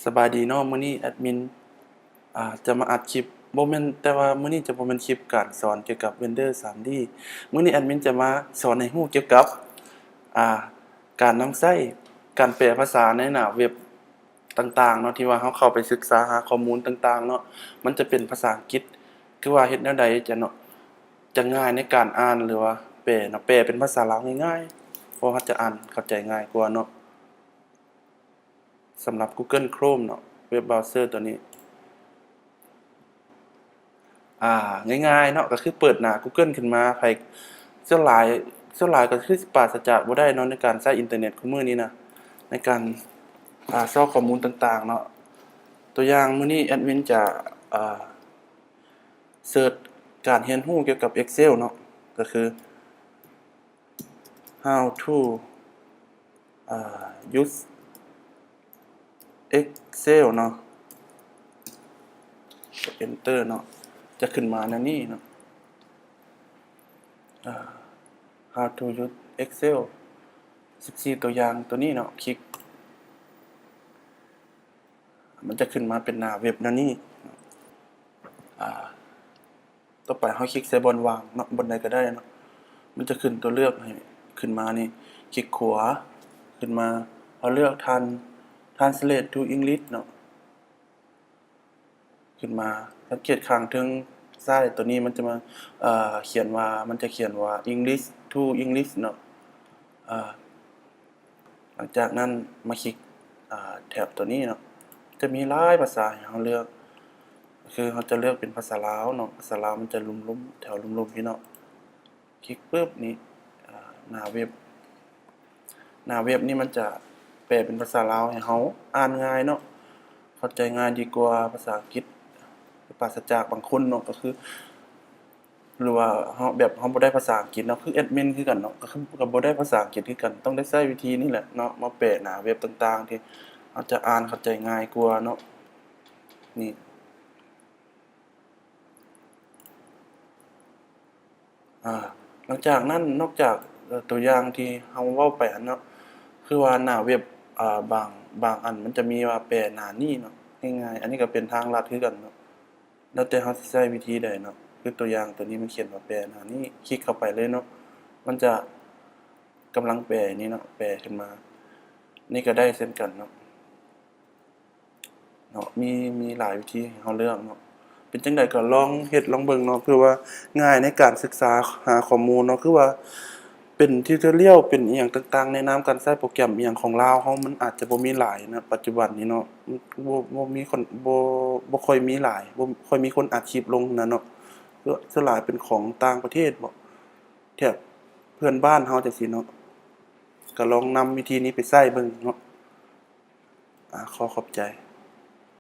ສະບາຍດີເນາະ, ມື້ນີ້ແອດມິນ ອ່າ ຈະມາອັດຄລິບ, ບໍ່ແມ່ນ, ແຕ່ວ່າມື້ນີ້ຈະບໍ່ແມ່ນຄລິບການສອນກ່ຽວກັບເຣັນເດີສາມດີ. ມື້ນີ້ແອດມິນຈະມາສອນໃຫ້ຮູ້ກ່ຽວກັບ ອ່າ ການນຳໃຊ້ ການແປພາສາໃນໜ້າເວັບຕ່າງໆເນາະ, ທີ່ວ່າເຮົາເຂົ້າໄປສຶກສາຫາຂໍ້ມູນຕ່າງໆເນາະ, ມັນຈະເປັນພາສາອັງກິດ, ຄືວ່າເຮັດແນວໃດຈະເນາະ ຈະງ່າຍໃນການອ່ານ ຫຼືວ່າແປເນາະ, ແປເປັນພາສາລາວງ່າຍໆ ເພາະເຮົາຈະອ່ານເຂົ້າໃຈງ່າຍກວ່າເນາະ. ສຳລັບ Google Chrome ເນາະ, ເວັບບຣາວເຊີຕົວນີ້ ອ່າ ງ່າຍໆເນາະ, ກໍຄືເປີດໜ້າ Google ຂຶ້ນມາ, ໃຜ ສ່ວນຫຼາຍ ສ່ວນຫຼາຍກໍຄືປາສະຈາກບໍ່ໄດ້ເນາະ ໃນການໃຊ້ອິນເຕີເນັດຄູ່ມື້ນີ້ນະ, ໃນການ ອ່າ ຊອກຂໍ້ມູນຕ່າງໆເນາະ. ຕົວຢ່າງ ມື້ນີ້ແອດມິນຈະ ອ່າ ເສີດການຮຽນຮູ້ກ່ຽວກັບ Excel ເນາະ, ກໍຄື How to ອ່າ use Excel ເນາະ, ກົດ Enter ເນາະ, ຈະຂຶ້ນມາແນວນີ້ເນາະ, ອ່າ How to use Excel ສິບສີ່ ຕົວຢ່າງຕົວນີ້ເນາະ, ຄລິກ ມັນຈະຂຶ້ນມາເປັນໜ້າເວັບແນວນີ້. ອ່າ ຕໍ່ໄປເຮົາຄລິກໃສ່ບ່ອນວ່າງເນາະ, ບ່ອນໃດກໍໄດ້ເນາະ, ມັນຈະຂຶ້ນຕົວເລືອກໃຫ້ຂຶ້ນມານີ້, ຄລິກຂວາຂຶ້ນມາ, ເຮົາເລືອກ Tran- Translate to English ເນາະ, ຂຶ້ນມາ ສັງເກດຂ້າງເທິງຊ້າຍຕົວນີ້ ມັນຈະມາ ເອີ ຂຽນວ່າ ມັນຈະຂຽນວ່າ English to English ເນາະ. ເອີ ຫຼັງຈາກນັ້ນມາຄລິກ ອ່າ ແຖບຕົວນີ້ເນາະ, ຈະມີຫຼາຍພາສາໃຫ້ເຮົາເລືອກ, ຄືເຮົາຈະເລືອກເປັນພາສາລາວເນາະ, ພາສາລາວມັນຈະລຸ່ມໆ ແຖວລຸ່ມໆ ພີ້ເນາະ. ຄລິກປຶບນີ້ ອ່າ ໜ້າເວັບ ໜ້າເວັບນີ້ມັນຈະແປເປັນພາສາລາວໃຫ້ເຮົາອ່ານງ່າຍເນາະ, ເຂົ້າໃຈງ່າຍດີກວ່າພາສາອັງກິດ, ປາສະຈາກບາງຄົນເນາະ, ກໍຄື ຫຼືວ່າເຮົາ ແບບເຮົາບໍ່ໄດ້ພາສາອັງກິດເນາະ, ຄືແອດມິນຄືກັນເນາະ, ກໍຄື ກໍບໍ່ໄດ້ພາສາອັງກິດຄືກັນ, ຕ້ອງໄດ້ໃຊ້ວິທີນີ້ແຫຼະເນາະ ມາແປໜ້າເວັບຕ່າງໆ ທີ່ເຮົາຈະອ່ານເຂົ້າໃຈງ່າຍກວ່າເນາະ. ນີ້ ອ່າ ຫຼັງຈາກນັ້ນ ນອກຈາກ ເອີ ຕົວຢ່າງທີ່ເຮົາເວົ້າໄປຫັ້ນເນາະ, ຄືວ່າໜ້າເວັບ ອ່າ ບາງ ບາງອັນມັນຈະມີວ່າແປໜ້ານີ້ເນາະ, ງ່າຍໆ ອັນນີ້ກໍເປັນທາງລັດຄືກັນເນາະ, ແລ້ວແຕ່ເຮົາຊິໃຊ້ວິທີໃດເນາະ. ຄືຕົວຢ່າງຕົວນີ້ມັນຂຽນວ່າແປໜ້ານີ້, ຄລິກເຂົ້າໄປເລີຍເນາະ, ມັນຈະກຳລັງແປນີ້ເນາະ, ແປຂຶ້ນມາ ນີ້ກໍໄດ້ເຊັ່ນກັນເນາະ. ເນາະ ມີ ມີຫຼາຍວິທີໃຫ້ເຮົາເລືອກເນາະ, ເປັນຈັ່ງໃດກໍລອງເຮັດລອງເບິ່ງເນາະ, ເພື່ອວ່າງ່າຍໃນການສຶກສາຫາຂໍ້ມູນເນາະ, ຄືວ່າເປັນ tutorial ເປັນອີ່ຫຍັງຕ່າງໆ ແນະນຳການໃຊ້ໂປຣແກຣມອີ່ຫຍັງຂອງລາວເຮົາ ມັນອາດຈະບໍ່ມີຫຼາຍນະ ປັດຈຸບັນນີ້ເນາະ, ບໍ່ ບໍ່ມີຄົນ ບໍ່ ບໍ່ຄ່ອຍມີຫຼາຍ, ບໍ່ຄ່ອຍມີຄົນອັດຄລິບລົງນະເນາະ, ສ່ວນຫຼາຍເປັນຂອງຕ່າງປະເທດບໍ ແຖບເພື່ອນບ້ານເຮົາຈັ່ງຊີ້ເນາະ, ກໍລອງນຳວິທີນີ້ໄປໃຊ້ເບິ່ງເນາະ. ອາ ຂໍຂອບໃຈ.